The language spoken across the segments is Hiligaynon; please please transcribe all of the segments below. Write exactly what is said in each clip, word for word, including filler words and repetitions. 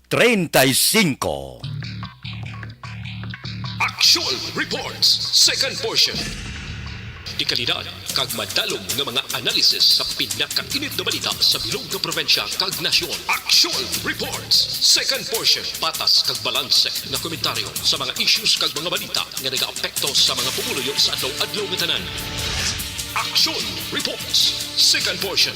Treinta y cinco. Action Reports, second portion. Dekalidad kag madalom nga mga analysis sa pinakainit nga balita sa bilog nga probinsya kag nasyon. Action Reports, second portion. Patas kag balanse nga komentaryo sa mga issues kag mga balita nga nagaapekto sa mga pumuluyo sa adlaw-adlaw nga tanan. Action Reports, second portion.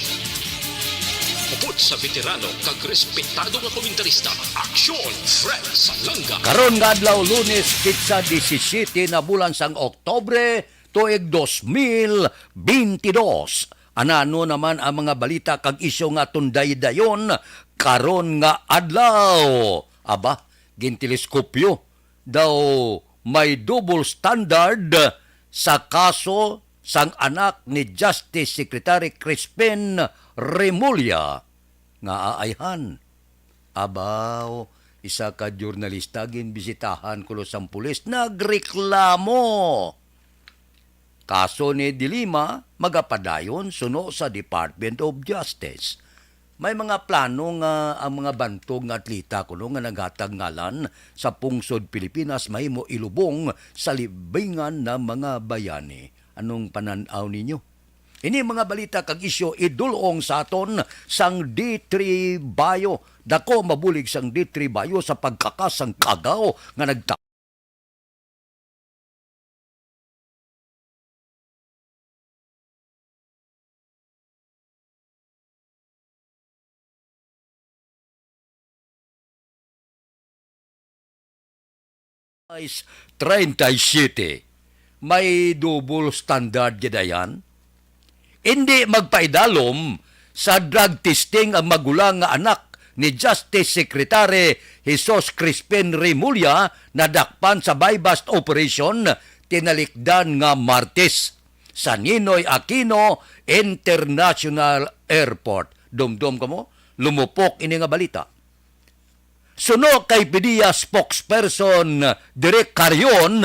Upod sa veterano kag respetado nga komentarista, Action Fred Salanga. Karon nga adlaw, Lunes, petsa disisyete na bulan sang Oktubre, tuig dos mil bentidós. Anano naman ang mga balita kag isyu nga aton daydayon karon nga adlaw? Aba, ginteleskopyo daw may double standard sa kaso sang anak ni Justice Secretary Crispin Remulla nga aayhan. Abaw, isa ka dyurnalista ginbisitahan kuno sang pulis, nagreklamo. Kaso ni De Lima magapadayon suno sa Department of Justice. May mga plano nga ang mga bantog nga atleta kuno nga naghatag ngalan sa pungsod Pilipinas mahimo ilubong sa libingan nga mga bayani. Anong panan-aw ninyo? Ini mga balita kag isyu idul-ong sa aton sang D three Bio. Dako mabulig sang D three Bio sa pagkakas sang kagaw nga nagta- Treinta y siete. May double standard gid ayan. Indi magpaidalom sa drug testing ang magulang nga anak ni Justice Secretary Jesus Crispin Remulla nadakpan sa buy-bust operation tinalikdan nga Martes sa Ninoy Aquino International Airport. Dumdom kamo? Lumupok ini nga balita. Suno kay PDEA spokesperson Direk Carion,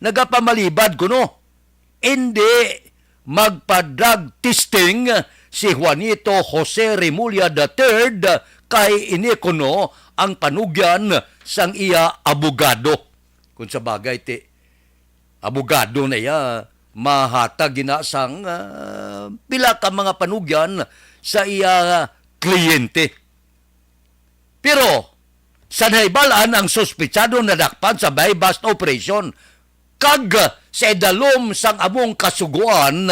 nagapamalibad kuno. Indi magpa-drug testing si Juanito Jose Remulla the third kay ini kuno ang panugyan sang iya abogado. Kung sa bagay, ti, abogado na iya, mahatag gina sang, ah, pila ka mga panugyan sa iya kliyente. Pero sa nahibal-an, ang suspetsado nadakpan sa buy-bust operation, kag sa idalom sang among kasugoan,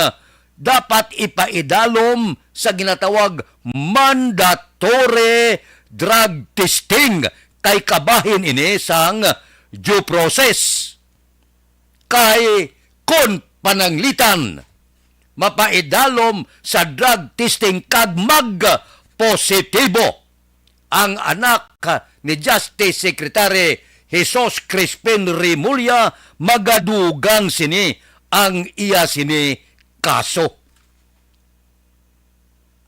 dapat ipaidalom sa ginatawag mandatory drug testing, kay kabahin ini sang due process. Kay kon pananglitan, mapaidalom sa drug testing kag magpositibo ang anak ni Justice Secretary Jesus Crispin Remulla, magadugang sini ang iya sini kaso.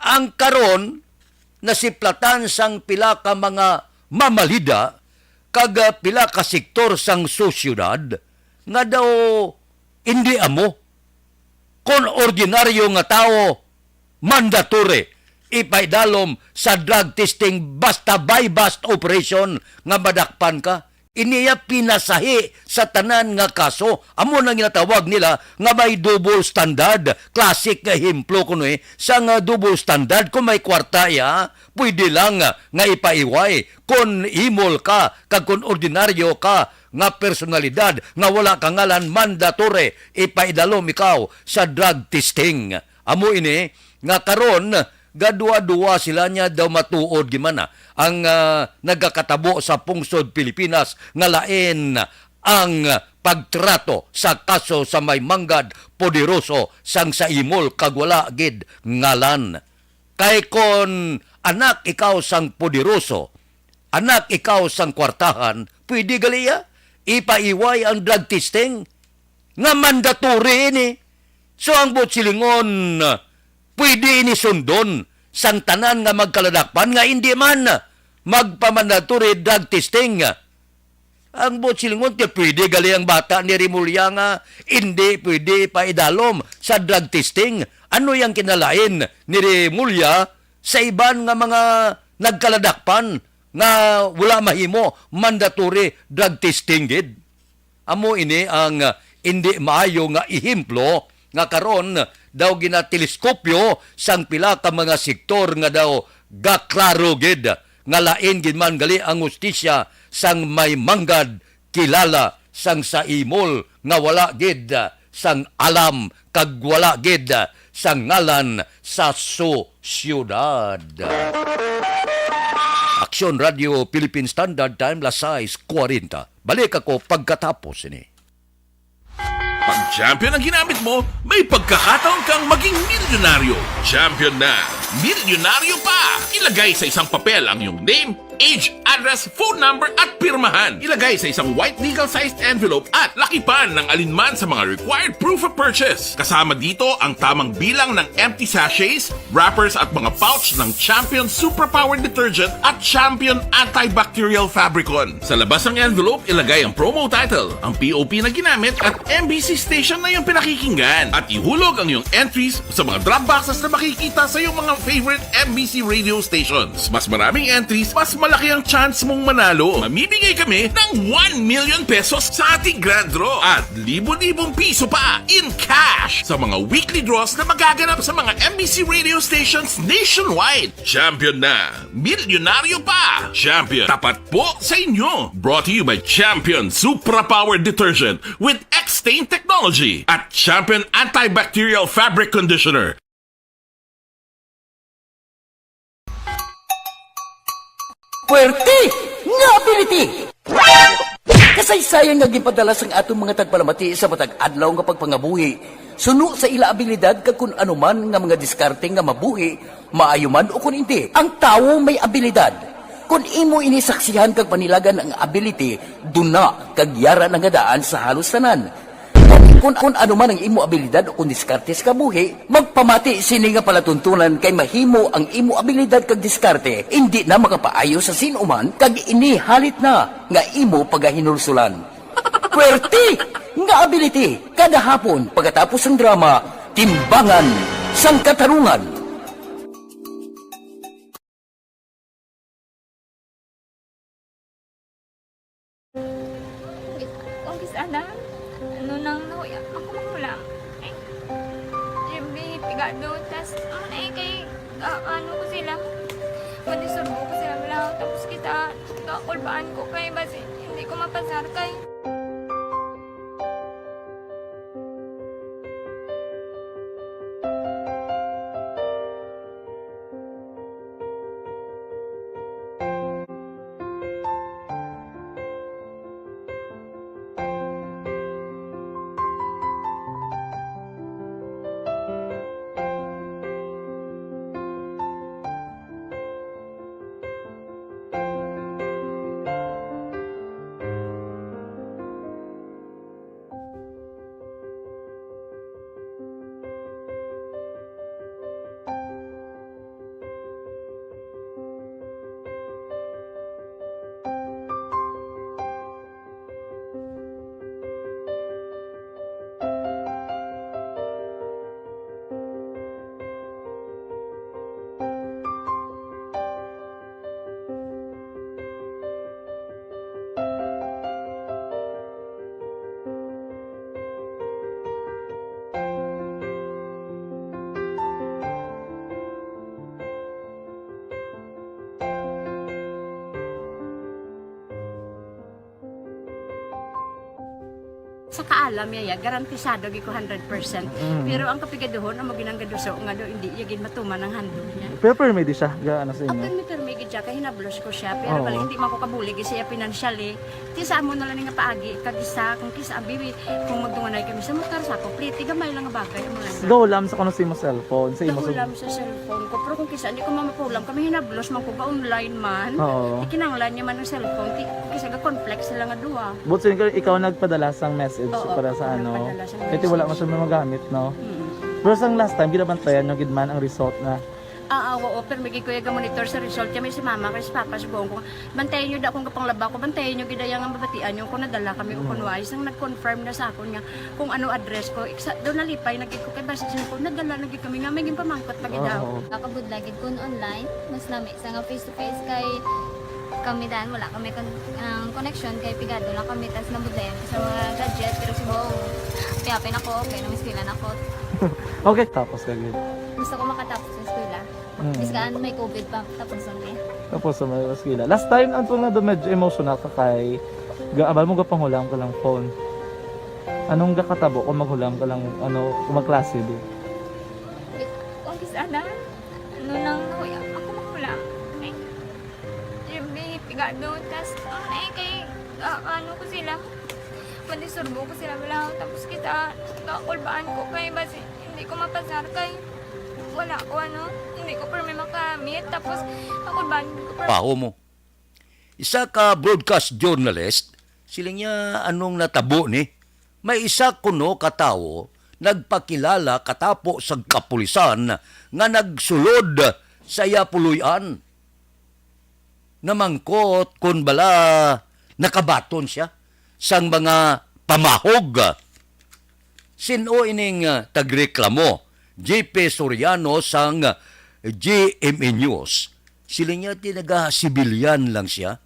Ang karon, nasiplatan sang pila ka mga mamalida kag, ah, pila ka sektor sang sosyedad nga daw indi amo kon ordinaryo nga tawo mandatory ipaidalom sa drug testing basta buy-bust operation nga madakpan ka. Ini iya pinasahi sa tanan nga kaso. Amo nang ginatawag nila nga may double standard. Classic nga ehemplo kuno, eh, sa nga double standard. Kung may kwarta iya, pwede lang nga ipaiway. Kung imol ka, kag kung ordinaryo ka nga personalidad nga wala ka ngalan, mandatory ipaidalom ikaw sa drug testing. Amo ini nga karon, gaduwa-duwa sila niya daw matuod gid man, ah, ang, ah, nagakatabo sa pungsod Pilipinas nga lain ang pagtrato sa kaso sa may manggad poderoso sang sa imol kag wala gid ngalan. Kay kon anak ikaw sang poderoso, anak ikaw sang kwartahan, pwede gali iya ipaiway ang drug testing nga mandatory ini. So, ang buot silingon, pwede ini sundon sang tanan nga magkaladakpan nga indi man magpa-mandatory drug testing. Ang buot silingon, ti pwede gali ang bata ni Remulla nga indi pwede paidalom sa drug testing. Ano yang kinalain ni Remulla sa iban nga mga nagkaladakpan nga wala mahimo, mandatory drug testing gid. Amo ini ang, ah, indi maayo nga ehemplo nga karon daw ginateleskopyo sang pila ka mga sektor nga daw gaklaro gid nga lain gid man gali ang hustisya sang may manggad kilala sang sa imol nga wala gid sang alam kag wala gid sang ngalan sa sosyedad. Aksyon Radio Philippine Standard Time, las sais kuwarenta. Balik ako pagkatapos ini. Pag champion ang ginamit mo, may pagkakataon kang maging milyonaryo. Champion na, milyonaryo pa! Ilagay sa isang papel ang iyong name, age, address, phone number, at pirmahan. Ilagay sa isang white legal-sized envelope at lakipan ng alinman sa mga required proof of purchase. Kasama dito ang tamang bilang ng empty sachets, wrappers, at mga pouch ng Champion Superpower Detergent at Champion Antibacterial Fabricon. Sa labas ng envelope, ilagay ang promo title, ang P O P na ginamit, at M B C station na iyong pinakikinggan. At ihulog ang iyong entries sa mga drop boxes na makikita sa iyong mga favorite M B C radio stations. Mas maraming entries, mas malaki ang chance mong manalo. Mamimigay kami ng one million pesos sa ating grand draw at libo-libong piso pa in cash sa mga weekly draws na magaganap sa mga M B C radio stations nationwide. Champion na! Milyonaryo pa! Champion, tapat po sa inyo! Brought to you by Champion Supra Power Detergent with X-Stain Technology at Champion Antibacterial Fabric Conditioner. Puwerte nga ability! Kasaysayan nga ginpadala sang aton mga tagpalamati sa matag adlaw nga pagpangabuhi suno sa ila abilidad kag kun ano man nga mga diskarte nga mabuhi, maayo man o kun indi. Ang tawo may abilidad. Kun imo ini saksihan kag panilagan ang ability, duna kag yara na nga daan sa halos tanan. Kun, kun ano man ang imo abilidad o kun diskarte sa kabuhi, magpamati sini nga palatuntunan kay mahimo ang imo abilidad kag diskarte indi na makapaayo sa sin-o man kag ini halit na nga imo pagahinulsulan. Puwerte nga ability kada hapon pagkatapos sang drama, Timbangan sang Katarungan. Kung kis-a na, ano nang nahuya ako magulang. Eh, Jimmy, pigado, tas, ano na eh, kay, ah, ano ko sila, manisurbo ko sila lang, tapos kita, kakulbaan ko kay, basi, hindi ko mapasar kay. Sa kaalam niya, ya, garantisado gyud ko hundred percent. Mm. Pero ang kapigaduhon, amo ginang gaduso nga do, hindi niya gid matuman ang handog niya. Pero permi di siya, ga, ano sa inyo? Permi, permi gid siya, kay hinablos ko siya. Pero Oo. bali, hindi man ko kabulig siya financially. Ti sa amo na lang nga paagi, kag isa, kung kisa, abi, kung magdunganay kami sa motor, sa ako, pliti, gamay lang nga bagay, amo lang. Gahulam sa kuno sa imo cellphone, sa imo sa Gahulam sa cellphone ko. Pero kung kisa, hindi ko mamapulam, kami hinablos man ko, ga online man. Oo. Ti kinahanglan niya man ang cellphone, ti, kung kisa, ga-conflict sila nga duha. But so, ikaw, ikaw nagpadala sang message Oo, para sa ako ano? nagpadala sang Kaya ti wala message. man siya magamit, no? Mm. Pero sang last time, ginabantayan nyo gid man ang result na? Ah, ah, oo, pero may gid ko yung monitor sa result. Kaya may si mama, kay si papa, si buong ko. Bantayan nyo da akong gapanglaba ko, bantayan nyo gid ang mabatian nyo kung nadala kami o Mm. kung wala. Isang nag-confirm na sa akon nga kung ano address ko. Iksa, daw nalipay na gid ko kay basta siya ko, nadala na gid kami nga may ginpamangkot pa gid Oo, daw. oo. Nakabudlay gid kun online, mas nami sa nga face to face kay Kami dan, wala kami kon-, ang connection kay pigado lang kami, tas nabudlayan ko sa mga gadget, pero si Bo, piyapin ako, okay, namiskwila na ako. Okay, tapos ka gid. Gusto ko makatapos sa eskwela. Mm. Biskan may COVID pa, tapos lang niya. Tapos sa mga eskwela. Last time, ang tunga do medyo emotional ka kay ga-, abal mo gapanghulam ka lang phone. Anong gakatabo kung maghulam ka lang, ano, kung magklase di? Kung kis ana, ano nang nahuya, ako mahulam. Eh, yung may pigado, tas, ah, eh, kay, ah, ano ko sila, mandisturbo ko sila, wala, tapos kita, kakulbaan ko kay, basi, hindi ko mapasar kay, wala ko, ano, hindi ko permi makamit, tapos, kakulbaan ko, per- Paho mo. Isa ka broadcast journalist, siling niya, "Anong natabo ni? May isa kuno ka tawo nagpakilala katapo sa kapulisan nga nagsulod sa iya puloy-an. Namangkot kon bala nakabaton siya sang mga pamahog." Sin-o ining, ah, tagreklamo? J P Soriano sang, ah, G M A News. Siling niya, ti naga-civilian lang siya.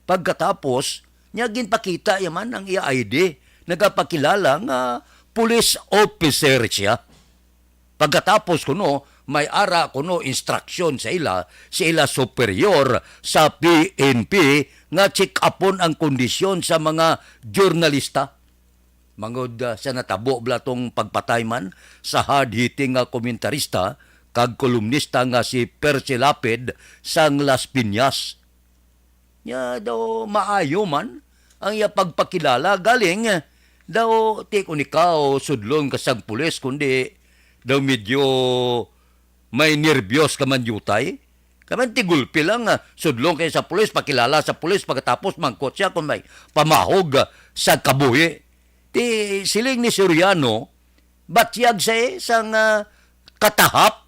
Pagkatapos, niya ginpakita niya man ang iya I D. Nagapakilala nga police officer siya. Pagkatapos kuno, may ara kuno instruction sa ila, sa ila superior sa P N P nga check-upon ang kondisyon sa mga journalista. Mangod, ah, sa natabo bala tong pagpatay man sa hard-hitting nga komentarista kag kolumnista nga si Percy Lapid sang Las Piñas. Nya daw maayo man ang iya pagpakilala, galing daw ti kon ikaw sudlon ka sang pulis, kundi daw medyo may nerbyos ka man diutay. Kaman ti gulpi lang nga sudlon kay sa pulis, pakilala sa pulis, pagkatapos mangkot siya kung may pamahog, ah, sa kabuhi. Ti siling ni Soriano, batyag siya, eh, sang, ah, katahap.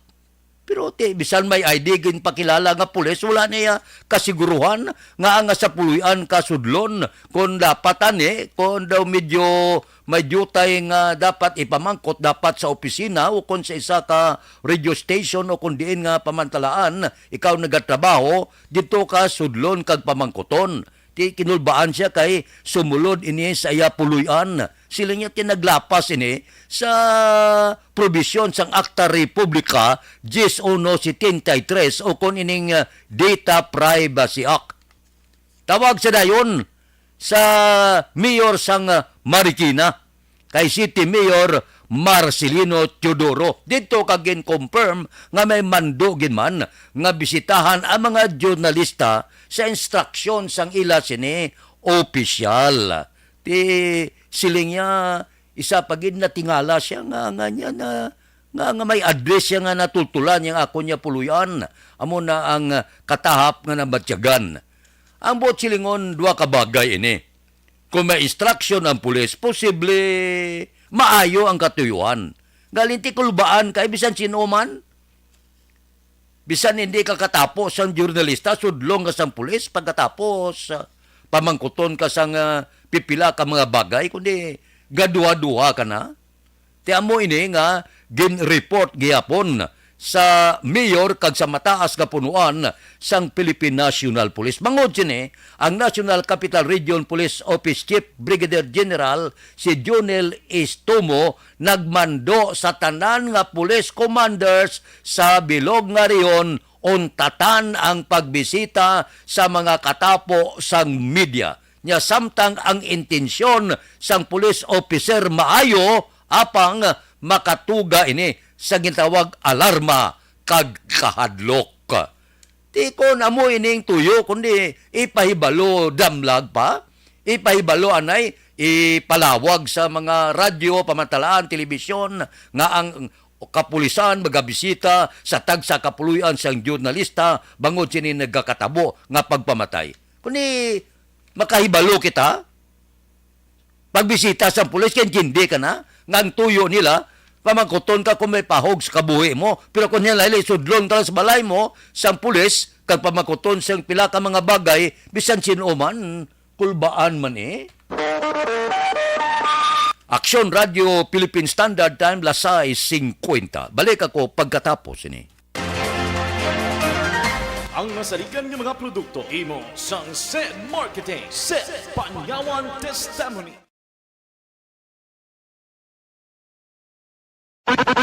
Pero ti bisan may I D ginpakilala nga pulis, wala niya kasiguruhan nga ang sa puloy-an ka sudlon. Kung dapat ani, kung daw medyo may diutay nga dapat ipamangkot, dapat sa opisina o kung sa isa ka radio station o kung diin nga pamantalaan ikaw nagatrabaho, dito ka sudlon kag pamangkoton. Ti kinulbaan siya kay sumulod ini sa iya puloy-an. Sila niya ti naglapas ini sa probisyon sang Akta Republika diyes uno setenta y tres o kon ining, ah, Data Privacy Act. Tawag sa dayon sa mayor sang, ah, Marikina, kay City Mayor Marcelino Teodoro. Didto ka gin-confirm nga may mando gid man nga bisitahan ang mga journalista sa instruksyon sang ila sini opisyal. Ti siling niya, isa pa gid natingala siya nga, nga niya na, nga, nga may address siya nga natultulan yang ako niya puloy-an. Amo na ang katahap nga nabatyagan. Ang buot silingon, duha ka bagay ini. Kung may instruction ang pulis, posible maayo ang katuyuan. Galing ti kulbaan kay bisan sino man. Bisan hindi ka katapo sang journalista, sudlong ka sang pulis, pagkatapos, ah, pamangkuton ka sang, ah, pipila ka mga bagay, kundi gaduha-duha ka na. Ti amo ini nga gin-report gihapon sa mayor kag sa mataas nga punuan sang Philippine National Police. Bangod sini, ang National Capital Region Police Office Chief Brigadier General si Jonel Estomo nagmando sa tanan nga police commanders sa bilog nga rehiyon untatan ang pagbisita sa mga katapo sang media. Nya samtang ang intensyon sang police officer maayo, apang makatuga ini sa gintawag alarma kag kahadlok. Ti kon amo ining tuyo, kundi ipahibalo damlag pa, ipahibalo anay, ipalawag sa mga radyo, pamantalaan, telebisyon nga ang kapulisan magabisita sa tagsa ka puloy-an sang journalista bangod sini nagakatabo nga pagpamatay. Kundi makahibalo kita, pagbisita sang pulis, kay intindi ka na nga ang tuyo nila, pamangkuton ka kung may pahog sa kabuhi mo. Pero kung yan, laili, sudlon ka lang sa balay mo, sang pulis, kag pamangkuton sang pila ka mga bagay, bisan sino man, kulbaan man eh. Aksyon Radio Philippine Standard Time, las sais singkwenta. Balik ako pagkatapos ini. Ang masaligan nga mga produkto imo sang Sed Marketing, Sed Panyawan Testimony.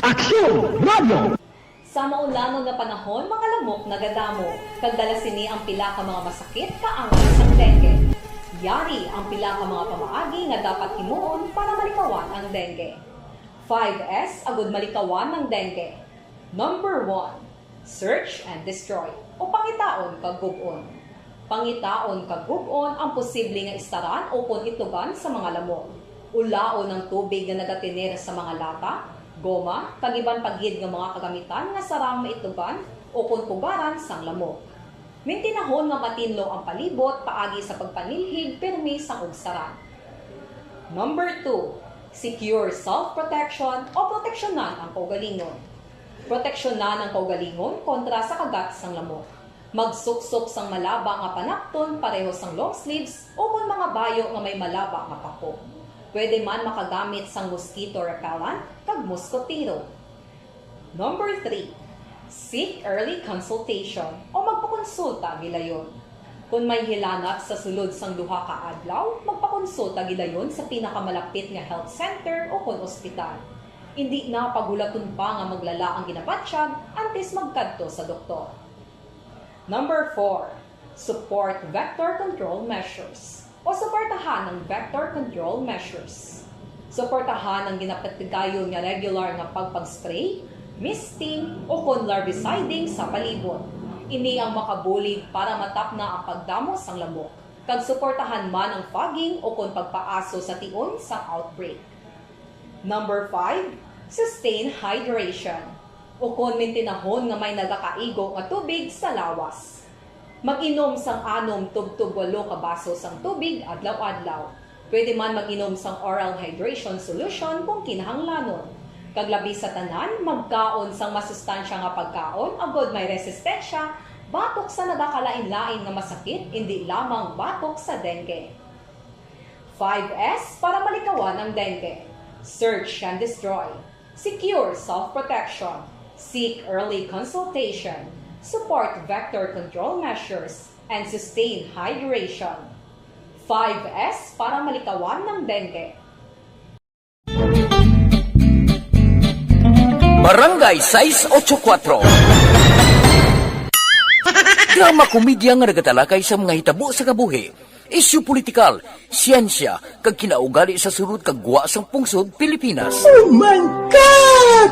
Aksyon Radio. Sa maulangon nga panahon, mga lamok nagadamo, kag dala sini ang pila ka mga masakit kaangay sang dengue. Yari ang pila ka mga pamaagi nga dapat himuon para malikawan ang dengue. Five S agud malikawan ang dengue. Number one, search and destroy, o pangitaon kag gub-on. Pangitaon kag gub-on ang posible nga istaran ukon itugan sa mga lamok. Ulaon ang tubig nga nagatener sa mga lata, goma, kag iban pa gid nga mga kagamitan nga sarang maitugan ukon pugaran sang lamok. Mintinahon nga matinlo ang palibot paagi sa pagpanilhig pirmi sang ugsaran. Number two, secure self-protection o proteksyonan ang kaugalingon. Proteksyonan ang kaugalingon kontra sa kagat sang lamok. Magsuksok sang malaba nga panapton pareho sang long sleeves ukon mga bayo nga may malaba nga pako. Pwede man makagamit sang mosquito repellent kag moskotero. Number three, seek early consultation o magpakonsulta gilayon. Kon may hilanat sa sulod sang duha ka adlaw, magpakonsulta gilayon sa pinakamalapit nga health center ukon ospital. Indi na paghulaton pa nga maglala ang ginabatyag antes magkadto sa doktor. Number four, support vector control measures o suportahan ang vector control measures. Suportahan ang ginapatigayon nga regular nga pagpag-spray, misting, ukon larviciding sa palibot. Ini ang makabulig para matapna ang pagdamo sang lamok, kag suportahan man ang fogging ukon pagpaaso sa tion sang outbreak. Number five, sustain hydration, ukon mintinahon nga may nagakaigo nga tubig sa lawas. Mag-inom sang anom tubtob walo ka baso sang tubig adlaw-adlaw. Pwede man mag-inom sang oral hydration solution kung kinahanglanon. Kag labi sa tanan, magkaon sang masustansya nga pagkaon agod may resistensya batok sa nagakalain-lain nga masakit, indi lamang batok sa dengue. Five S para malikawan ang dengue. Search and destroy. Secure self-protection. Seek early consultation. Support vector control measures. And sustain hydration. Five S para malikawan ang dengue. Barangay sais ocho kuwatro. Drama komedya nga nagatalakay sa mga hitabo sa kabuhi, isyu politikal, siyensya, kag kinaugali sa sulod kag gwa sang pungsod Pilipinas. Oh my God!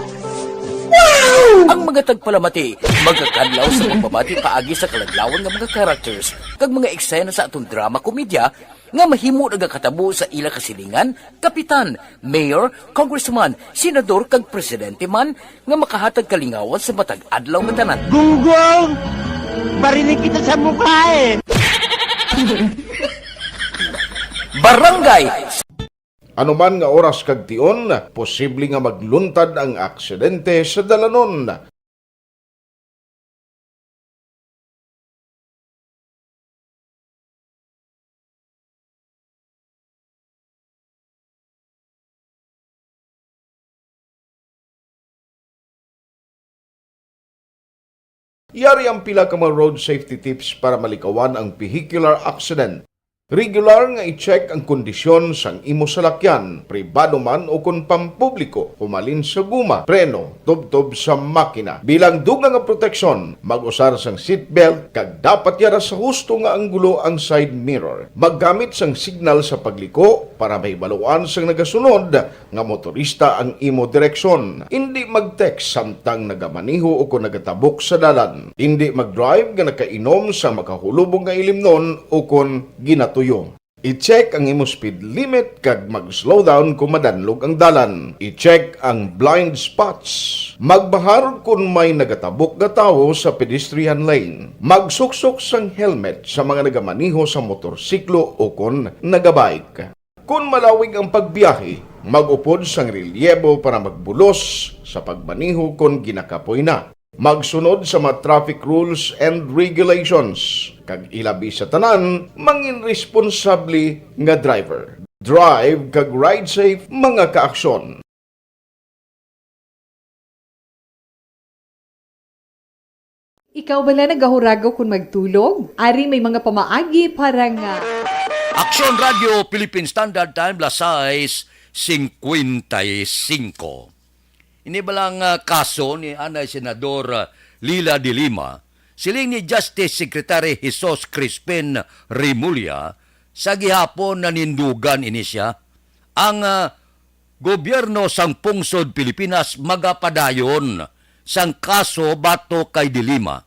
Wow! Ang mga tagpalamati magakadlaw sa pagbabati paagi sa kaladlawan nga mga characters kag mga eksena sa aton drama komedya nga mahimo nagakatabo sa ila kasilingan, kapitan, mayor, congressman, senador, kag presidente man nga makahatag kalingawan sa matag adlaw nga tanan. Gunggong! Barinig kita sa mukha eh! Barangay. Anuman nga oras kag tion, posible nga magluntad ang aksidente sa dalanon. Yari ang pila ka mga road safety tips para malikawan ang vehicular accident. Regular nga i-check ang kondisyon sang imo salakyan, pribado man o kon pampubliko, humalin sa guma, preno, tubtob sa makina. Bilang dugang nga proteksyon, mag-usar sang seatbelt kag dapat yara sa husto nga anggulo ang side mirror. Maggamit sang signal sa pagliko para mahibaluan sang nagasunod nga motorista ang imo direksyon. Indi mag-text samtang nagamaneho o kon nagatabok sa dalan. Indi mag-drive nga nakainom sa makahulubong nga ilimnon o kon ginatuyo. I-check ang imo speed limit kag mag-slow down kon madanlog ang dalan. I-check ang blind spots. Magbahar kon may nagatabok nga tawo sa pedestrian lane. Magsuksok sang helmet sa mga nagamaneho sa motorsiklo o kon nagabike. Kon malawig ang pagbiyahe, mag-upod sang relyebo para magbulos sa pagmaneho kon ginakapoy na. Magsunod sa mga traffic rules and regulations, kag ilabi sa tanan, mangin responsable nga driver. Drive kag ride safe, mga kaaksyon. Ikaw bala nagahurago kon magtulog? Ari may mga pamaagi para nga. Aksyon Radio Philippine Standard Time, las sais cincuenta y cinco. Ini bala nga kaso ni anay Senador, ah, Leila de Lima, siling ni Justice Secretary Jesus Crispin Remulla, sa gihapon nanindugan ini siya. Ang, ah, gobyerno sang pungsod Pilipinas magapadayon sang kaso batok kay de Lima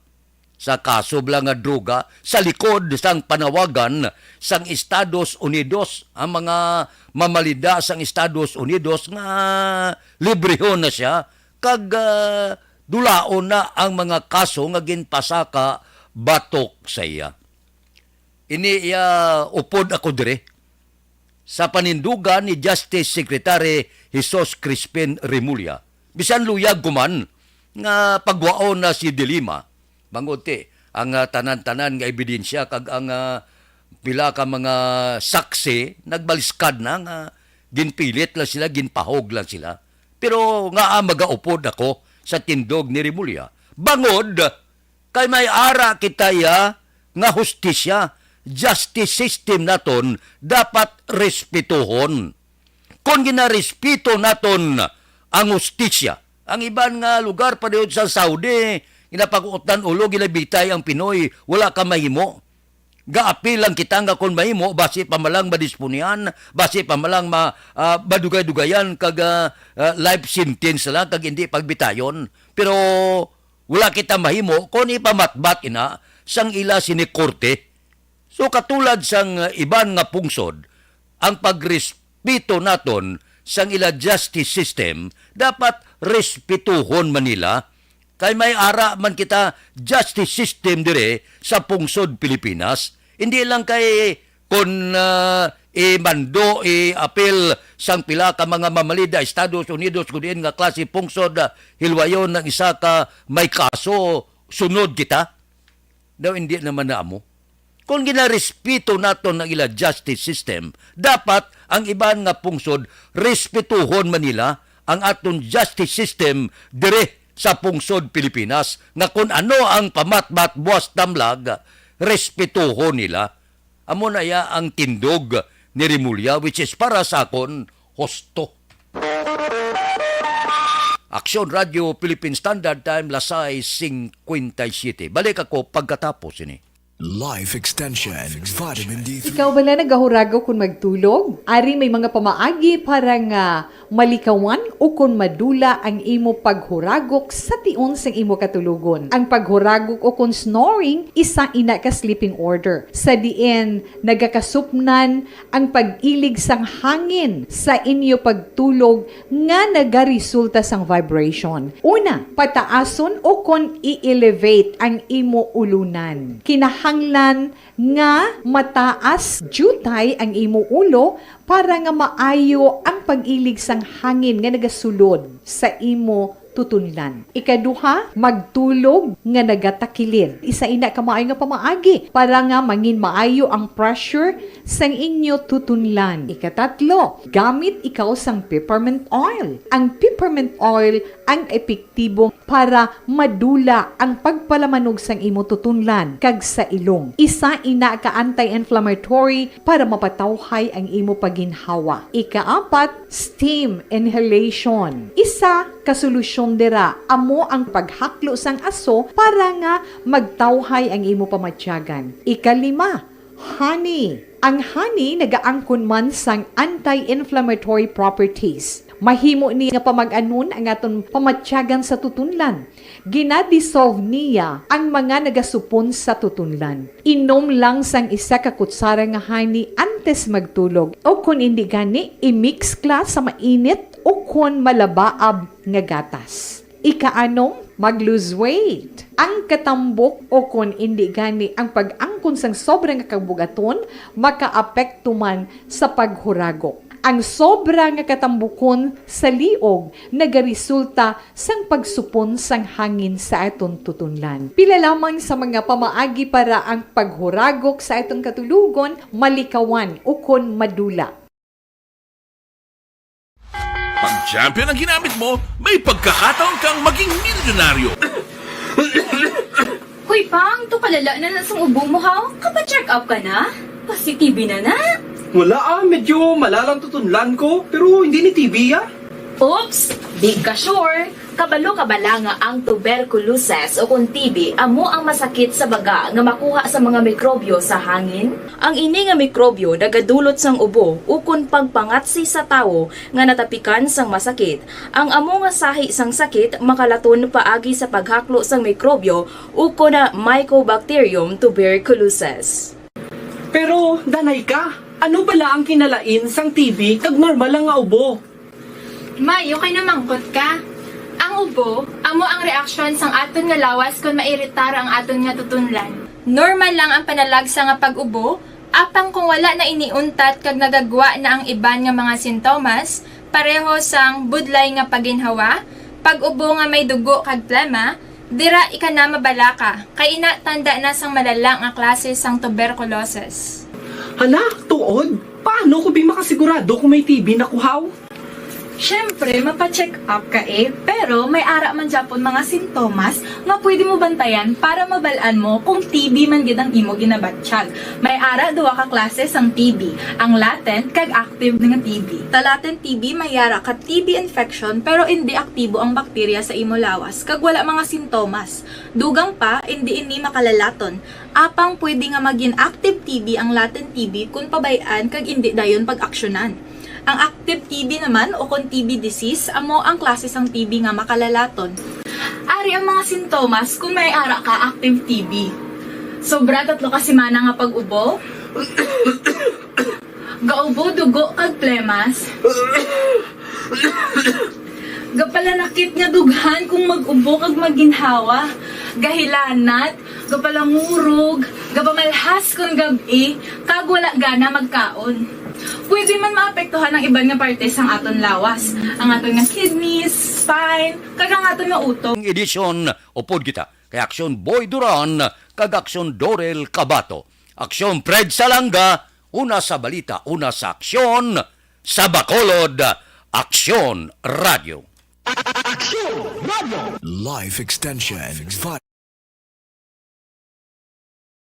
sa kaso bala nga droga sa likod sang panawagan sang Estados Unidos, ang mga mamalida sang Estados Unidos nga librehon na siya kag, ah, dulaon na ang mga kaso nga ginpasaka batok sa iya. Ini iya upod ako diri sa panindugan ni Justice Secretary Jesus Crispin Remulla. Bisan luyag ko man nga pagwaon na si de Lima, bangod ti ang, ah, tanan-tanan nga ebidensya kag ang, ah, pila ka mga saksi nagbaliskad na nga ginpilit lang sila, ginpahog lang sila. Pero nga, ah, magaupod ako sa tindog ni Remulla, bangod kay may ara kita iya nga hustisya, justice system naton dapat respetuhon. Kon ginarespeto naton ang hustisya, ang iban nga lugar pa diyon sa Saudi, ginapagutan ulo, ginabitay ang Pinoy, wala ka mahimo. Gaapil lang kita nga kon mahimo, basi pa malang madispunihan, basi pa malang ma, ah, madugay-dugayan kag, ah, ah, life sentence lang kag hindi pagbitayon. Pero wala kita mahimo kon ipamatbat ina sang ila sini korte. So, katulad sang iban nga pungsod, ang pagrespeto naton sang ila justice system dapat respetuhon man nila, kay may ara man kita justice system dire sa pungsod Pilipinas. Hindi lang kay kon, ah, imando, iapil sang pila ka mga mamalida Estados Unidos, kung diin nga klase pungsod, ah, hilwayon ang isa ka may kaso, sunod kita. Daw hindi naman na amo. Kung ginarespeto naton ang ila justice system, dapat ang iban nga pungsod respetuhon man nila ang aton justice system dire sa pungsod Pilipinas, nga kung ano ang pamatbat buwas tamlag, respetuhon nila. Amo na iya ang tindog ni Remulla, which is para sa akon, husto. Aksyon Radio Philippine Standard Time, las sais cincuenta y siete. Balik ako pagkatapos ini. Life Extension, Vitamin D three. Ikaw bala nagahurago kon magtulog? Ari may mga pamaagi para nga malikawan o kon madula ang imo paghuragok sa tion sang imo katulogon. Ang paghuragok o kon snoring, isa ina ka sleeping order, sa diin nagakasupnan ang pag-ilig sang hangin sa inyo pagtulog nga nagaresulta sang vibration. Una, pataason o kon i-elevate ang imo ulunan. Kinahanglan nga mataas diutay ang imo ulo para nga maayo ang pag-ilig sang hangin nga nagasulod sa imo tutunlan. Ikaduha, magtulog nga nagatakilid. Isa ina ka maayo nga pamaagi para nga mangin maayo ang pressure sang inyo tutunlan. Ikatatlo, gamit ikaw sang peppermint oil. Ang peppermint oil ang epektibo para madula ang pagpalamanog sang imo tutunlan kag sa ilong. Isa ina ka anti-inflammatory para mapatawhay ang imo pagginhawa. Ikaapat, steam inhalation. Isa ka solusyon dira amo ang paghaklo sang aso para nga magtawhay ang imo pamatyagan. Ikalima, honey. Ang honey nagaangkon man sang anti-inflammatory properties. Mahimo ni nga pamag-anon ang aton pamatyagan sa tutunlan. Gina-dissolve niya ang mga nagasupon sa tutunlan. Inom lang sang isa ka kutsara nga honey antes magtulog, o kon indi gani, i-mix kla sa mainit o kon malabaab nga gatas. Ikaanom, mag-lose weight. Ang katambok o kon indi gani ang pag-angkon sang sobra nga kabugaton makaapekto man sa paghuragok. Ang sobra nga katambukon sa liog nagaresulta sang pagsupon sang hangin sa aton tutunlan. Pila lamang sa mga pamaagi para ang paghuragok sa aton katulogon, malikawan ukon madula. Pag champion ang ginamit mo, may pagkakataon kang maging milyonaryo. Uy, Pang, to kalala na na sang ubo mo, haw? Kapa-check up ka na? Pasi-T B na na? Wala ah, medyo malalang tutunlan ko, pero hindi ni T B ah. Oops! Di ka sure? Kabalo ka bala nga ang tuberculosis o kon T B amo ang masakit sa baga nga makuha sa mga mikrobyo sa hangin? Ang ini nga mikrobyo nagadulot sang ubo ukon pagpangatsi sa tawo nga natapikan sang masakit. Ang amo nga sahi sang sakit makalaton paagi sa paghaklo sang mikrobyo ukon Mycobacterium tuberculosis. Pero, danay ka, ano bala ang kinalain sang T B kag normal lang nga ubo? May, okay na mangkot ka. Ang ubo, amo ang reaksyon sang aton nga lawas kon mairitar ang aton nga tutunlan. Normal lang ang panalagsa nga pag-ubo, apang kung wala na ini untat kag nagagwa na ang iban nga mga sintomas, pareho sang budlay nga paginhawa, pag-ubo nga may dugo kag plema, dira ika na mabalaka, kay ina tanda na sang malala nga klase sang tuberculosis. Hala, tuod? Paano ko bi makasigurado kung may T B na ko, haw? Siyempre, mapa-check up ka eh, pero may ara man gyapon mga sintomas nga pwede mo bantayan para mabal-an mo kung T B man gid ang imo ginabatyag. May ara duha ka klase sang T B, ang latent kag active nga T B. Sa latent T B, may ara ka T B infection pero indi aktibo ang bakterya sa imo lawas kag wala mga sintomas. Dugang pa, indi ini makalalaton. Apang pwede nga magin active T B ang latent T B kon pabay-an kag indi dayon pag-aksyonan. Ang active T B naman o kon T B disease amo ang klase sang T B nga makalalaton. Ari ang mga sintomas kon may ara ka active T B. Sobra tatlo ka semana nga pag-ubo. Gaubo dugo kag plemas. Gapalanakit nga dughan kung mag-ubo kag maginhawa. Gahilanat, gapalangurog, gapamalhas kon gab-i, kag wala gana magkaon. Pwede man maapektuhan ang iban nga parte sang aton lawas, ang aton nga kidneys, spine, kag ang aton nga utok. Ang edisyon, upod kita kay Aksyon Boy Duran kag Aksyon Dorel Cabato. Aksyon Fred Salanga, una sa balita, una sa aksyon, sa Bacolod, Aksyon Radio. Aksyon Radio. Life Extension.